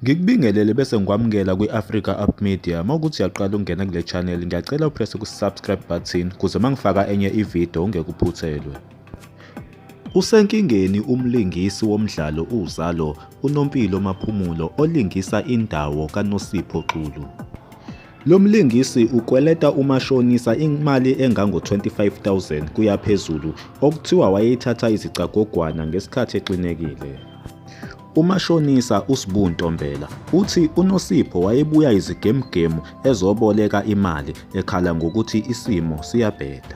Ngikubingelele bese ngikwamukela kwi-Africa Up Media. Uma ukuthi uyaqala ukungena kule channel, ngiyacela upresse ku-subscribe button kuze uma ngifaka enye ividiyo ungeke uphuthelwe. Usenkingeni umlingisi womdlalo Uzalo, uNompilo Maphumulo olingisa indawo kaNosipho Xulu. Lo mlingisi ukweleta umashonisa imali engango-25 000 kuya phezulu okuthiwa wayeyithatha izicagogwana ngesikhathi exinekile. Umashonisa uSbu Ntombela uthi uNosipho wayebuya izigemugemu ezoboleka imali ekhala ngokuthi isimo siyabheda.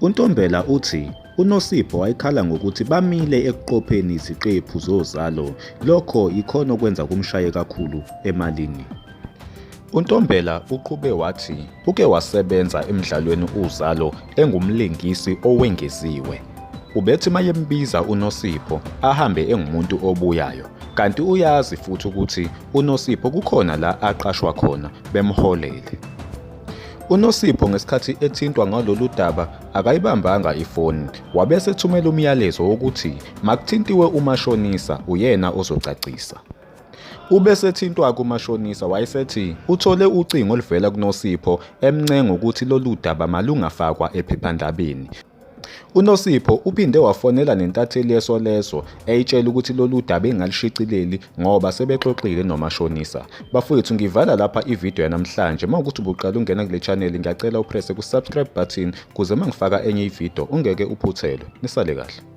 UNtombela uthi uNosipho wayekhala ngokuthi bamile ekuqopheni iziqephu zoZalo, lokho yikhona okwenza kumshaye kakhulu emalini. UNtombela uqhube wathi uke wasebenza emdlalweni Uzalo engumlingisi owengeziwe. Ubethi mayembiza uNosipho ahambe engumuntu obuyayo kanti uyazi futhi ukuthi uNosipho kukhona la aqashwa khona bemholele. UNosipho ngesikhathi ethintwa ngalolu daba akayibambanga ifoni wabe esethumela umyalezo wokuthi makuthintiwe umashonisa uyena ozocacisa. Ube esethintwa kumashonisa wayesethi uthole ucingo oluvela kuNosipho emncenga ukuthi lolu daba malungafakwa ephephandabeni. UNosipho uphinde wafonela nentatheli yeSolezwe eyitshela ukuthi lolu daba ingalushicileli ngoba sebexoxile nomashonisa. Bafowethu ngivala lapha ividiyo yanamhlanje. Uma ukuthi ubuqala ungena kule channel ngiyacela upresse ku-subscribe button kuze uma ngifaka enye ividiyo ungeke uphuthelwe. Nisale kahle.